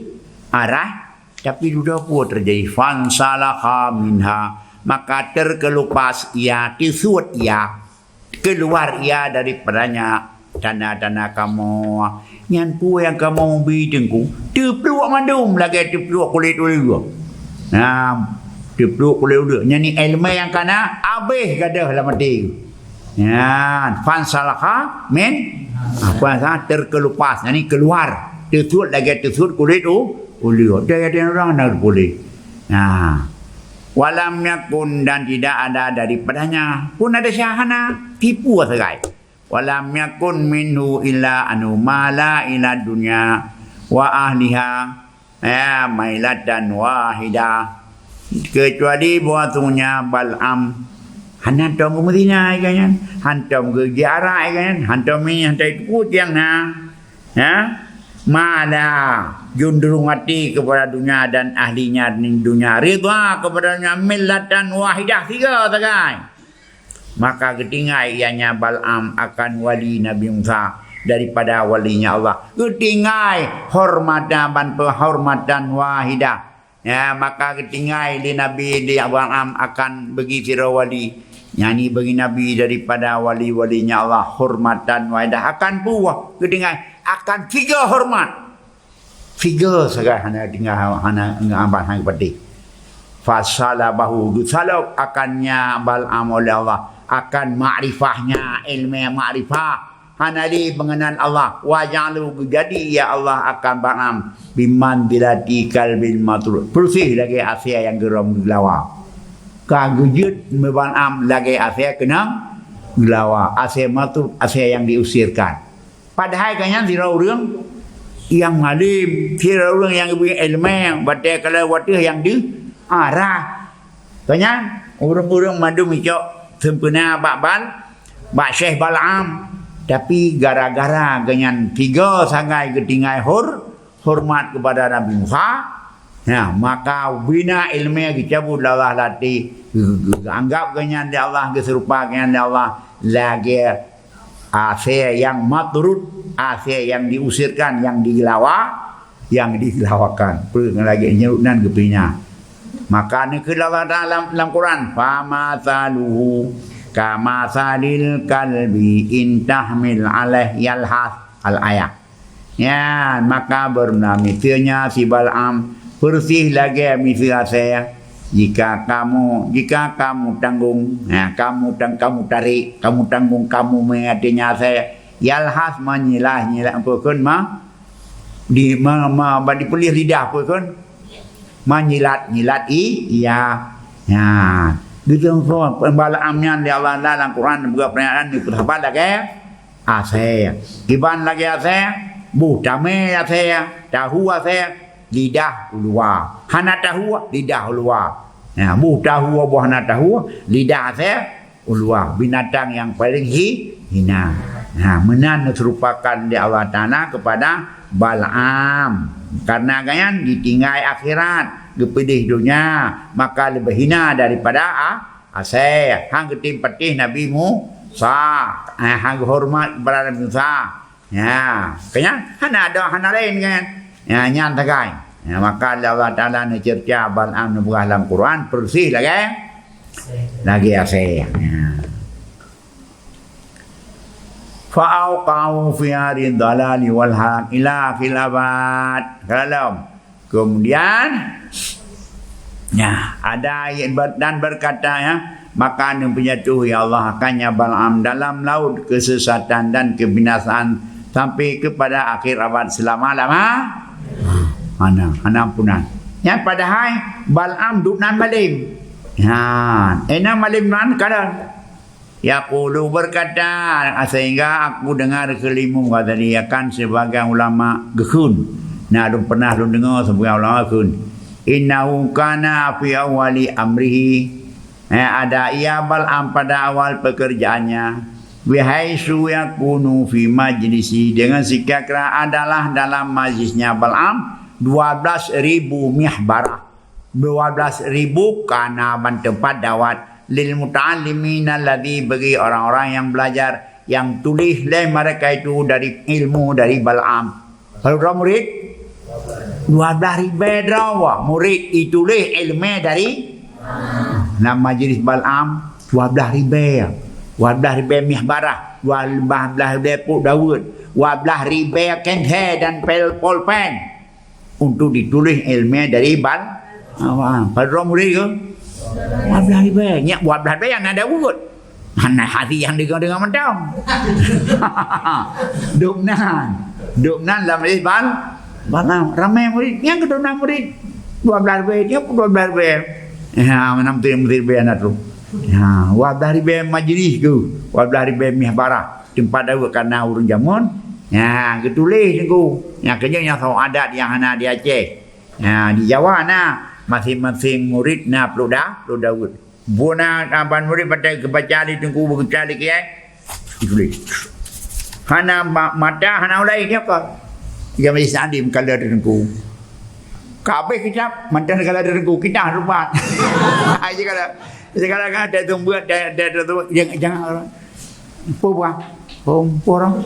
arah, tapi dudoe peue teujadi? Fansalakha minha, maka terkelupas ia, teusuet ia, keluar ia daripadanya tanda-tanda kamoe. Nyan peue nyang kamoe bi teungku? Teupluek mandum lagée teupluek kulét uleue. Nah, teupluek kulét uleue. Nyan ni iéleumé nyang kana habéh gadôh lam até. Nyan, fansalakha min, apa sa terkelupas. Nyan ni keluar. Teusuet lagée teusuet kulét u-, uleue. Daya-daya ureuëng na boleh. Nah. Walam yakun, dan tidak ada daripadanya pun ada syahana tipu sagai. Walam yakun minhu illa anu mala ila dunya wa ahliha, ya, mailatan wahidah. Kecuali bahwasanya Bal'am hana tom geumeuzina, ya kan? Hantom geujiarah, ya kan? Hantom ini, hantom itu, tiang na. Ya? Mala, jundurung hati kepada dunia dan ahlinya dunia, ridha kepada dunia, millatan wahidah, tiga sagai. Maka geutinggai ianya Bal'am akan wali Nabi Musa daripada walinya Allah. Geutinggai hormatnya ban penghormatan wahidah. Ya, maka geutinggai lé Nabi di Bal'am akan bagi sidroe wali. Nyan ni bagi Nabi daripada wali-walinya Allah hormatan wahidah akan buah geutinggai akan tiga hormat. Tiga sagai hana tinggai, hana ngeumpat, hana geupatéh. Fasalabahu, geusalab akannya Bal'am oleh Allah, akan makrifahnya, ilmu makrifah. Hana lé pengenalan Allah. Wa ja'alu, geujadi ya Allah akan Bal'am bimanzilati kalbil matrud, persis lagée asée nyang geurhom geulawa. Ka geujeuet Bal'am lagée asée keunong geulawa, asée matrud, asée nyang diusirkan. Padahai gobnyan sidroe ureuëng nyang malem, sidroe ureuëng nyang geubri iéleumé, batée kalon watée nyang deuh arah. Gobnyan ureuëng-ureuëng mandum icok sempurna bak Bal, bak Syekh Bal'am. Tapi gara-gara gobnyan tiga sagai geutinggai hor-, hormat kepada Nabi Musa, ya, maka bina iéleumé geucabut lé Allah lam até, geuanggab gobnyan lé Allah, geuseurupa gobnyan lé Allah lagée asée nyang matrud, asée nyang diusirkan, nyang dilawa, nyang dilawakan. Peue lagée nyoe nan geupeunya. Maka neukheun Allah Ta'ala lam, lam Quran, "Famathaluhu kamathalil kalbi in tahmil alaih yalhas." Al-ayah. Nyan, maka beureunamiteunya si Bal'am, persis lagée miseue asée. Jika kamu, jika kamu tanggung, nah, kamu tang-, kamu tarék, kamu tanggung, kamu meuateunya asée, yalhas meunyilah-nyilah, peue kheun ma, di, ma, ma, ba dipeulih lidah, peue kheun, meunyilat-nyilat i, iya. Nah, geuteumpo Bal'am nyan lé Allah Ta'ala lam Quran, buka pernyataan di sahabat lagée asée. Kiban lagée asée, boh tamé asée, tahu asée, lidah u luwa. Hana tahu, lidah u luwa. Nah, boh tahu, boh hana tahu, lidah asée u luwa. Binatang nyang paleng hi-, hina. Nah, meunan neuseurupakan lé Allah Ta'ala kepada Bal'am. Karena gobnyan ditinggai akhirat, geupeudeh donya, maka leubeh hina daripada a-, asée, han geutem patéh Nabi Musa, eh, han geuhoreumat kepada Nabi Musa. Ya, keu nyan hana ada, hana laén kan? Ya, nyan sagai. Ya, maka Allah Ta'ala neuceurita Bal'am neupeugah lam Quran, persis lagée, lagée asée. Ya. Fa auqa'u fi narid dalali wal halak ila akhiril abad. Kalau Kemudian, ya, ada ayat ber-, dan berkata, ya, maka neupeujatuh, ya Allah, akannya Bal'am dalam laut kesesatan dan kebinasaan sampai kepada akhir abad selama-lama. Hana, hana ampunan. Nyan padahai Bal'am duek nan malem. Ha, ena malem nan kada. Yaqulu berkata, sehingga aku dengar kelimu Ghazali akan sebagian ulama geukheun. Nah, lôn pernah lôn deungoe sebagian ulama geukheun. Innahu kana fi awwali amrihi. Eh, ada ia Bal'am pada awal pekerjaannya. Bihaitsu yakunu fi majlisi, dengan sikira-kira adalah dalam majlisnya Bal'am dua belas ribu mihbarah. Dua belas ribu kana ban teumpat dawat lil muta'allimina alladzi, bagi orang-orang yang belajar, yang tuléh lé mereka itu dari ilmu dari Bal'am. Padum droe murit? Dua belas ribée droe murit ituléh ilmu dari lam majlis Bal'am, dua belas ribée. Dua belas ribée mihbarah, dua belas ribée pok Daud, dua belas ribée kenghe dan pel-, polpen. Untuk dituléh ilmu dari Bal-, apa? Padum droe murit ke? Dua belas ribée. Nyak dua belas ribée nyang na Daud. Hana hati nyang deungoe-deungoe mantong. Dum nan. Dum nan lam majlis Bal-, Bal'am. Ramé murit. Nyang keudua murit. Dua belas ribée. Nyang dua belas ribée. Ya, mana meuteumé ribée na tu. Ya, dua belas ribée majlis tu. Dua belas ribée mihbarah. Teumpat Daud karena ureuëng jameun, nyan geutuléh Teungku. Nyang keunyoe nyang soe adat nyang hana di Aceh. Nah, di Jawa na, masing-masing murit na ploh da-, ploh Daud. Bunoe na ban murit batai geubaca lé Teungku, geubaca lé kiai, dituléh. Hana ma-, mata, hana ulai dia ka. Dia mesti sadim kala Teungku. Ka habéh kitab, mantong kala Teungku, kitab rupat. Ai kala, kala kan ada tumbuh, ada, ada, ada tumbuh, jangan, jangan. Peue bah? Kompor.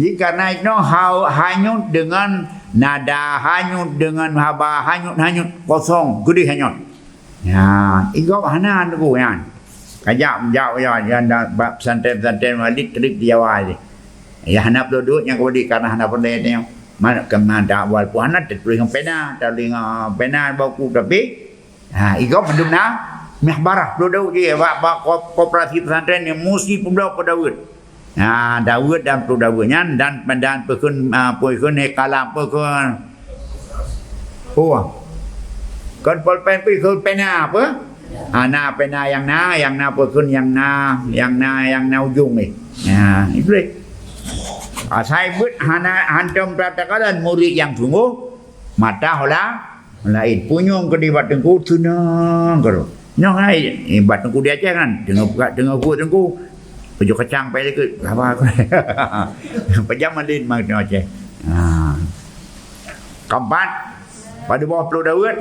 Jadi karena itu ha-, hanyut dengan nada, hanyut dengan haba, hanyut-hanyut kosong, geudeh hanyut. Ya, igop hana Teungku nyan. Kajak jak ya, ya nda bak pesantren-pesantren Walid trip di Jawa je. Ya hana perlu duit nyang Walid karena hana pernah tengok. Mana kemana dah walaupun hana tertulis dengan pena, tertulis dengan pena buku tapi Ha, igop mandum na mihbarah, ploh Daud je bak, bak ko-, koperasi pesantren nyang musti peubloe keu Daud. Ha, Daud dan ploh Daud nyan dan, dan peukheun, ha, peukheun hikalam, peukheun. Oh. Kon polpen peukheun pena apa? Ha, na pena nyang na, nyang na peukheun nyang na, nyang na, nyang na ujong eh. Ha, itu deh. Asai buet hana hantom tatakadan murid nyang sungguh mata hola Laén punyueng keudeh bak Teungku, seunang keudroe. Nyoe hai, eh, bak Teungku di Aceh kan, teungoh buka, teungoh buet Teungku. Pajoh kacang pai likot, haba. Pajam malin mak Teungku Aceh. Ha. Keempat, pada bawah ploh Daud.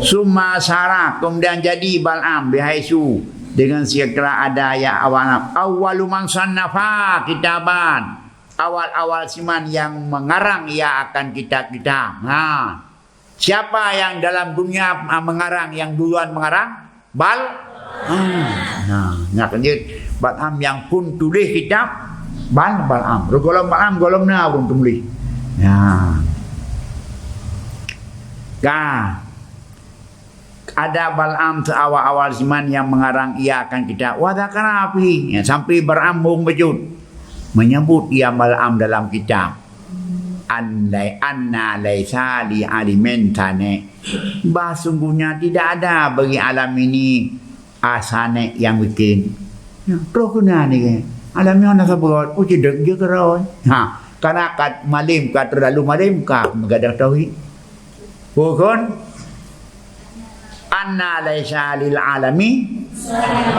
Summa sara, kemudian jadi Bal'am, bihaisu, dengan sekira ada ya awal, awwalu man sannafa kitaban. Awal-awal siman yang mengarang ia akan kitab-kitab. Ha. Siapa yang dalam dunia, ha, mengarang, yang duluan mengarang? Bal-, ha. Nah, nyak jeuet Bal'am yang pun tuléh kitab Bal-, Bal'am. Rugolom Bal'am, golom na ureuëng tumuléh. Ya. Ka. Ada Bal'am seawal-awal siman yang mengarang ia akan kitab. Wa dzakara fi. Ya, sampai Bal'am mung bejut. Menyebut ia Bal'am dalam kitab. An lai-, anna laisa li alimin sane. Bah sungguhnya tidak ada bagi alam ini, ah, sane yang bikin. Ya, terus kena ni ke. Alam yang nak sebut, oh, cedek je keroi. Ha, karena kat malim, kat terlalu malim, kat menggadang tauhid. Bukan? Anna laisa lil alami.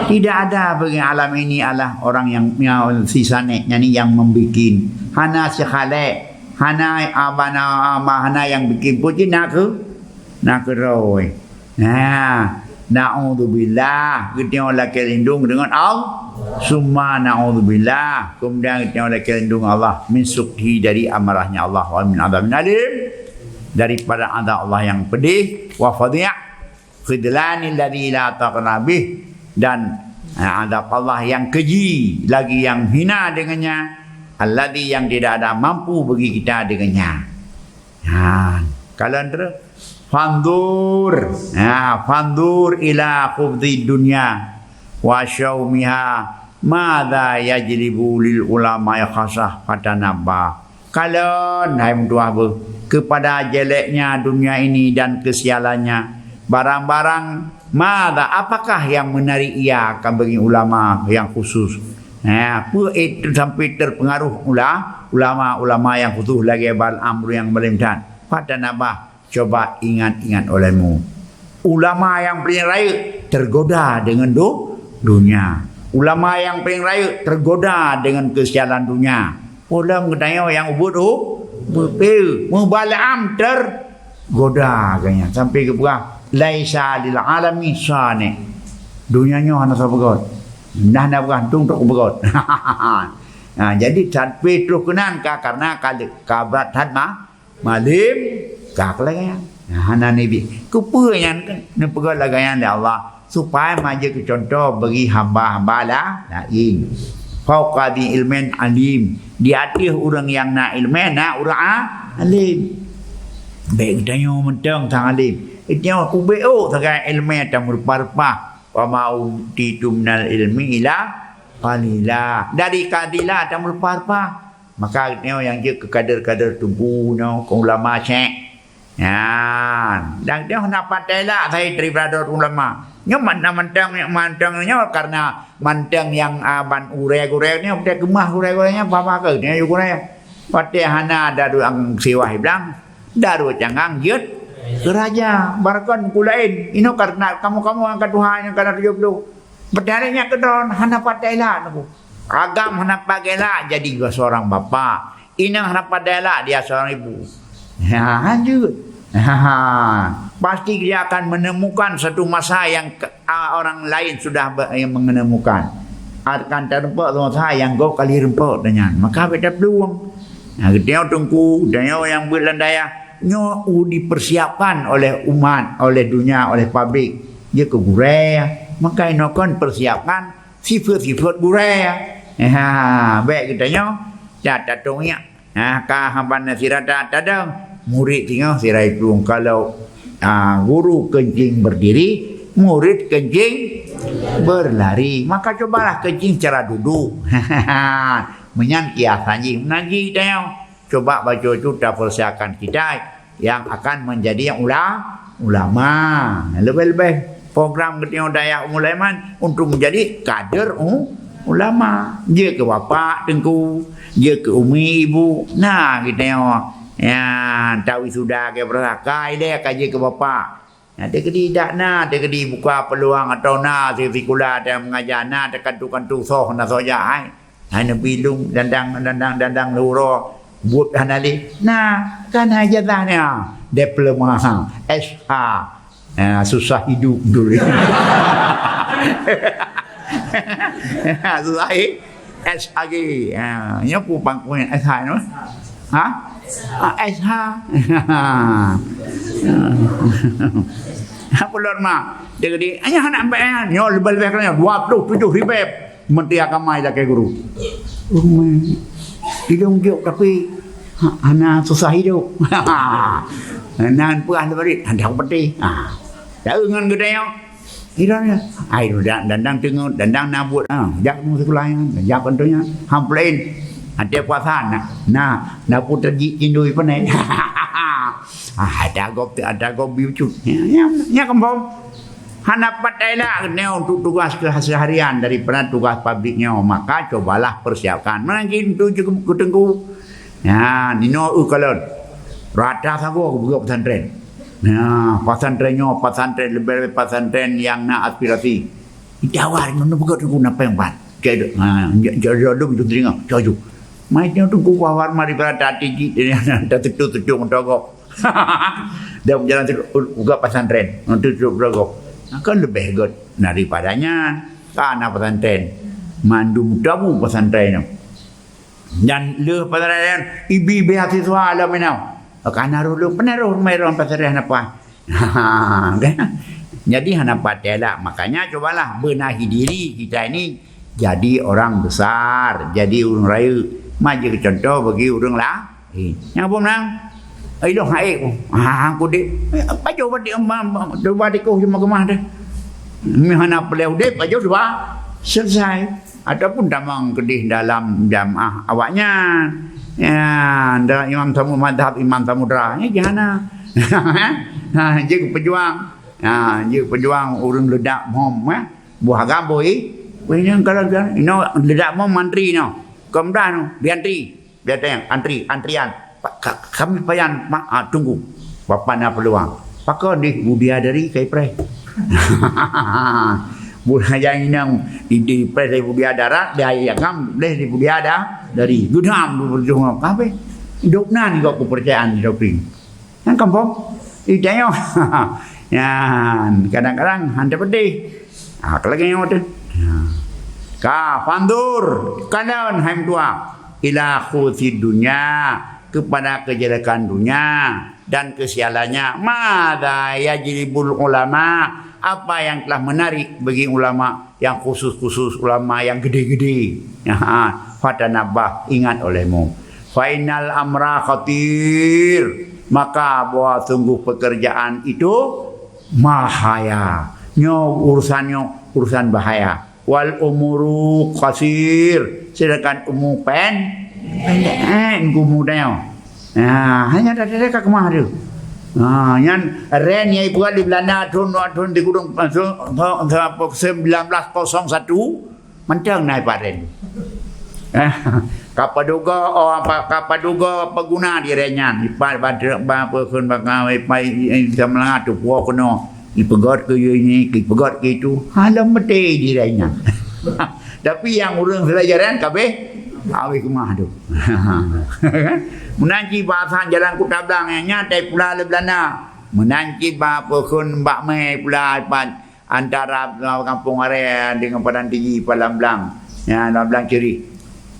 Tidak ada bagi alam ini Allah orang yang, yang si sane, yakni yang membikin. Hana si khaliq, hana abana ama, hana yang bikin. Puji nak ke? Nak ke roh. Nah, naudzubillah. Kita lakée lindung dengan Allah. Summa naudzubillah. Kemudian kita lakée lindung Allah min sukhi dari amarahnya Allah wa min adzabin alim. Daripada azab Allah yang pedih, wa fadhi'ah, khidlanil ladzi la taqna bih, dan, eh, azab Allah yang keji, lagi yang hina dengannya, alladzi yang tidak ada mampu bagi kita dengannya. Ha, kalon terus. Fanzur. Ha, fanzur ila khubzid dunya wa syaumiha. Madza yajlibu lil ulama khasah fatanabbah. Kalon, hai meutuah beuh, kepada jeleknya dunia ini dan kesialannya. Barang-barang Mada, apakah yang menarik ia akan bagi ulama yang khusus? Ha, peue itu sampai terpengaruh ula-, ulama-ulama yang khusus lagèe Balaam ureueng nyang malém that? Fatanabah, coba ingat-ingat olehmu. Ulama yang paling rayeuk tergoda dengan du-, dunia. Ulama yang paling rayeuk tergoda dengan kesialan dunia. Ulôn geutanyoe nyang ubit hu-, beupeu, meubalam tergoda geuh nyan sampai geupeugah, "Laisa lil alami sani." Donya nyoe hana sapeugöt. Nah, na peugah tung tok peugöt. Ha, jadi sampai troh keunan ka, karena ka le-, ka brat that ma-, malém, ka lagèe nyan. Nah, hana nibi. Keupeue nyan neupeugöt lagèe nyan lé Allah? Supaya manjadi keu cuntoh bagi hamba-hamba la-, laén. Fauqa dzi ilmin alim. Di ateueh ureueng nyang na ileumèe, na ureueng a-, alim. Bèk geutanyoe mantong sang alim. Geutanyoe kubék ôk sagai ileumèe tameureupah-reupah. Wa ma utitum minal ilmi illa qalila. Dari qalila tameureupah-reupah. Maka geutanyoe nyang jeuet keu kader-kader teungku nyoe, keu ulama syekh. Nyan. Dan nyoe hana patéh lak sabe daripada ulama. Nyoe man-, mantong, mantong nyoe karena mantong nyang, a, ban gurèe-gurèe nyoe, patéh keumah gurèe-gurèe nyoe, papa keuh nyoe gurèe. Patéh hana daru ang siwah iblang, daru canggang jeuet keu raja. Barakon ku laén. Inoe karena kamoe-kamoe angkat Tuhan nyang kana tujoh ploh. Patéh nyan keudroe hana patéh lak nyoe. Agam hana patéh lak jadi seorang bapak. Inong hana patéh lak dia seorang ibu. Ha, lanjut. Ha, pasti dia akan menemukan satu masa yang ke-, a, orang lain sudah be-, yang menemukan. Akan teureumpok satu masa yang gob ka lheueh reumpok nyan. Maka beda peluang. Nah, geutanyoe teungku, geutanyoe nyang beuet lam dayah, nyoe u dipersiapkan oleh umat, oleh dunia, oleh pabrik. Dia ke gurèe. Maka inoe kon persiapkan sifat-sifat gurèe. Ha, bèk geutanyoe, ya, tatong nyak. Ha, ka hamba nasirata tadong, murit singoh sira iplueng. Kalau, ha, guru kencing berdiri, murid kencing berlari. Maka cobalah kencing secara duduk. Meunyan kiasan jih. Meunan jih geutanyoe. Coba baca tu tapersiapkan kita yang akan menjadi ula-, ulama. Leubeh-leubeh program geutanyoe dayah Ummul Aiman untuk menjadi kader u-, ulama. Jeuet keu bapak teungku, jeuet keu umi ibu. Nah, geutanyoe, ya, tawi sudah ke berasa, ka ilèe ka jeuet keu bapak. Nah, teukeudi dak na, teukeudi buka peluang atau na si-, sikula dan mengajar na, teukantu-kantu soh na soja ai. Hai neubi lung dandang, dandang, dandang luro, buet hana lé. Nah, kan hai ijazah ni, ah. Diploma, ha, S H. Ah, susah hidup dulu. Susah, eh? S H G. Ha, nyoe pun pangkuan S H nyoe. Ha? Ah, S H. Apa lôn ma? Dia kata, "Ayah anak baik, nyoe lebih-lebih kena dua puluh tujuh ribu menteri agama ilakèe guru." Umai. Hidung jok tapi ha-, hana susah hidup. Nan peugah leubeh ada peti. Ha. Tahu ngon geutanyoe. Iran ya. Ai, dan, dandang teungeut, dandang na buet, ha, jak mu sikula nyan, jak keu donya. Ham plain. Até puasa na, na, na pun terjik cindui panai. Ah, ada gop, ada gop biucut. Ya, ya, ya kembang. Hana patéh lak nyoe untuk tugas keseharian daripada tugas pabrik nyoe, maka cobalah persiapkan. Mungkin tu cukup kutengku. Ya, nino u kalon. Rata sagoe buka pesantren. Nah, pesantren nyoe, pesantren leubeh-leubeh pesantren nyang na aspirasi. Di awal nyoe buka tu guna peng ban. Cek, ha, jadum tu telinga, caju. Mai nyoe tu gua war mari pada tadi ji, dah tutup-tutup motor gop. Dah berjalan tu buka pesantren, tutup motor gop. Kan lebih got daripada nyan. Ka na pesantren. Mandum tabu pesantren nyoe. Dan lheueh pesantren, ibi beasiswa lam inong. Ka na roh lôn, pernah roh rumah roh pesantren apa? Kan? Jadi hana patéh lak. Makanya cobalah benahi diri kita ini jadi orang besar, jadi ureueng rayeuk. Maju contoh bagi ureueng laén. Nyang apa menang? Ilong hai ku. Ha, ku dek. Pajoh badik ma, ma, dua dikoh cuma keumah deh. Mi hana peuleh udep, pajoh dua. Selesai. Ataupun tamong keudeh dalam jamaah awaknyan. Ya, dalam Imam Samu-, mazhab Imam Samudra. Ni jana. Ha, jeuet peujuang. Ha, jeuet peujuang ureueng leudak mom, eh. Buah gabui. Weh, nyan kalau jan, ino leudak mom mantri no. Kemdah no, diantri. Biasa antri, antrian. Pa-, ka-, kami payan, ma-, ah, tunggu. Bapak na peluang. Pakon deh budia dari kai preh. Budia yang inang di, di preh dari budia darat, dia yang ngam deh di budia dah dari. Gudam dulu berjuang kabeh. Hidup nan kok kepercayaan di doping. Nyan kampung. Ih, tanyoe. Nyan, kadang-kadang han teupedeh. Ah, ka lagèe nyoe teuh. Ha. Ka, fanzur, kalon, hai meutuah, ila khubuthid dunya, kepada kejelekan dunia dan kesialannya. Madza yajlibul ulama, apa yang telah menarik bagi ulama yang khusus-khusus, ulama yang gede-gede. Ya, ha, fatanabbah, ingat olehmu. Fa innal amra khatir, maka bahwa sungguh pekerjaan itu bahaya. Nyoe urusan nyoe, urusan bahaya. Wal umuru qasir, sedangkan umu pen-, pendek. Eh, umu tanyoe. Nah, hanya dah, dah, dah ka keumah tu. Ha, nyan ren nyang ibuat di Belanda thon, thon di Gunung, thon, thon, thon, apa, sembilan belas kosong satu, mantong na ipaden. Eh, Kapadoga, oh, apa, Kapadoga apa guna di ren nyan? Ipat badrek ba apa kheun baka, ipat, i, i, sama tu puak kena. Ipeugöt keu ini, ipeugöt keu itu. Hana meuté di ren nyan. Tapi nyang ureueng seulajaran kabeh awai keumah tu. Meunan cit bak asan jalan Kuta Blang nyang nyan tai pula lé Belanda. Meunan cit bak apa kheun bak mé pula ipat antara, uh, Kampung Aree dengan Padang Tinggi, Padang Blang. Ya, Padang Blang Ceurih.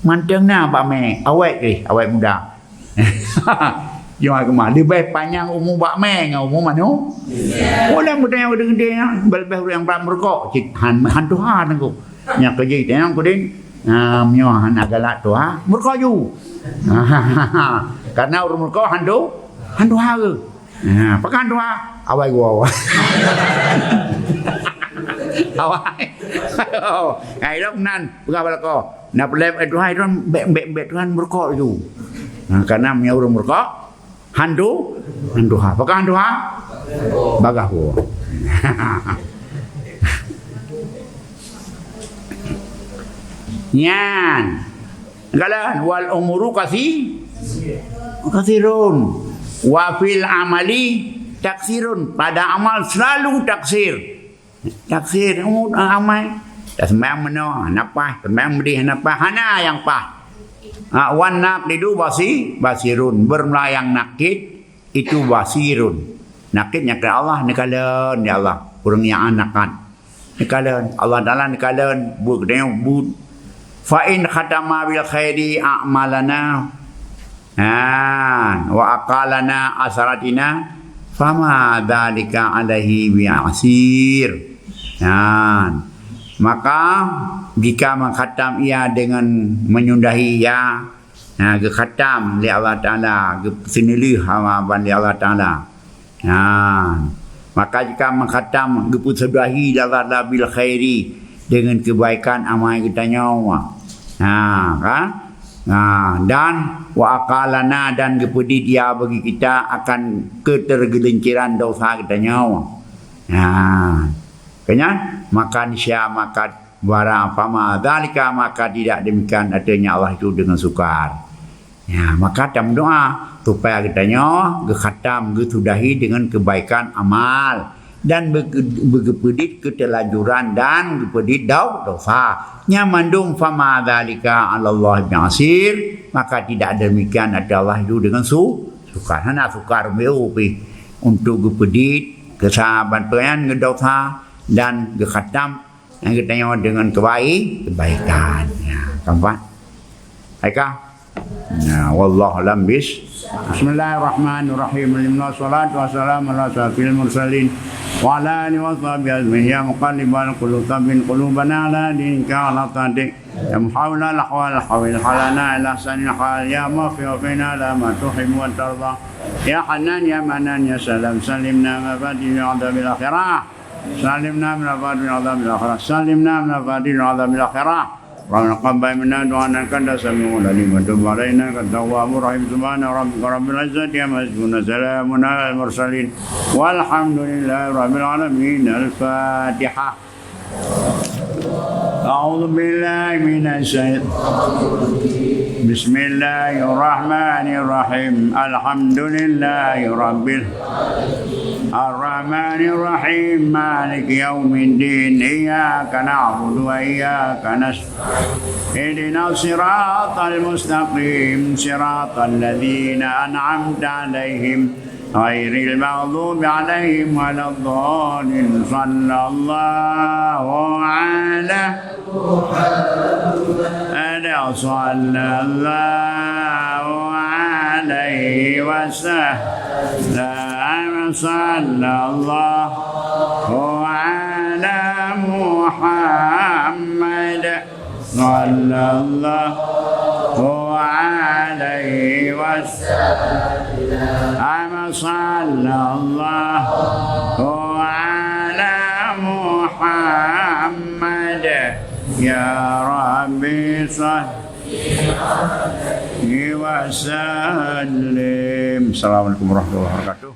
Mantong na bak mé, awet eh, awet muda. Jom aku mah, leubeh panyang umu bak mé ngon umu manu. Ulôn meutanyoe geude-geude nyan, leubeh ureueng brat meurukok cit han, han tuha teungku. Nyang keujeuet tanyong kudin, ah, meunyoe hana galak tuha, meurukok ju. Karena ureueng meurukok han tu, han tuha geuh. Ha, pakon tuha? Awai gua. Awai. Oh, hai lom nan peugah bak lakoe. Na peuleueh, eh, tuha, eh, tuha, bèk, bèk, bèk tuha meurukok ju. Ha, karena meunyoe ureueng meurukok, han tu, han tuha. Pakon han tuha? Bagah gua. Nyan. Galak, wal umuru kasi-, kasirun. Wa fil amali taksirun. Pada amal selalu taksir. Taksir, oh, amai. Dah sembahyang meunoe, hana paih. Sembahyang meudeh, hana paih. Hana nyang paih. Ah, wan naqidu basi-, basirun. Bermula nyang nakid, itu basirun. Nakid nyang keu Allah, neukalon, ya Allah. Ureueng nyang nakad. Neukalon, Allah Taala neukalon, buet geutanyoe buet. Fa in khatama bil khairi a'malana, ha, wa aqalana asaratina, fama dzalika alaihi bi'asir. Ha, maka jika mengkhatam ia dengan menyudahi ia, ha, geukhatam lé Allah Taala, geupeuseuneuleue haba ban lé Allah Taala. Ha, maka jika mengkhatam geupeusudahi lala bil khairi dengan kebaikan amai geutanyoe. Ha, kan? Ha, dan wa aqalana dan geupeudit ia bagi kita akan ketergelinciran dosa geutanyoe. Ha. Kanya, maka niscaya maka barang fama dzalika maka tidak demikian artinya Allah itu dengan sukar. Ya, maka tameudoa supaya geutanyoe geukhatam, geusudahi dengan kebaikan amal dan bege-, beugeupeudiet keutelanjuran dan geupeudit dau-, dosa. Nyan mandum fama dzalika 'alallah bi'asir, maka tidak demikian ada Allah itu dengan su-, sukar. Hana sukar meu pih untuk geupeudit keusaban peunyan geudosa dan geukhatam nyang geutanyoe deungon keubai-, kebaikan. Ya, keempat. Hai ka? Ya, wallahu a'lam bis-, Bismillahirrahmanirrahim. Alhamdulillah, salatu wassalamu ala asyrafil mursalin. وعلى آله وصحبه أجمعين. يا مقلب القلوب ثبت قلوبنا على دينك وعلى طاعتك. يا محول الأحوال حول حالنا إلى أحسن الحال. يا موفق وفقنا إلى ما تحب وترضى. يا حنان يا منان يا سلام، سلمنا من مفاتيح عذاب الآخرة. سلمنا من مفاتيح عذاب الآخرة. سلمنا من مفاتيح عذاب الآخرة. ربنا تقبل منا دعاءنا إنك أنت السميع العليم وتب علينا إنك أنت التواب الرحيم. سبحان ربك رب العزة عما يصفون. سلام على المرسلين والحمد لله رب العالمين. الفاتحة. أعوذ بالله من الشيطان. بسم الله الرحمن الرحيم. الحمد لله رب ال-، الرحمن الرحيم. مالك يوم الدين. إياك نعبد وإياك نستعين. اهدنا الصراط المستقيم. صراط الذين أنعمت عليهم غير المغضوب عليهم ولا الضالين. صلى الله على محمد. صلى الله عليه وسلم. صلى الله على محمد. صلى الله عليه وسلم. صلى الله على محمد. يا ربي صل وسلم. السلام عليكم ورحمة الله وبركاته.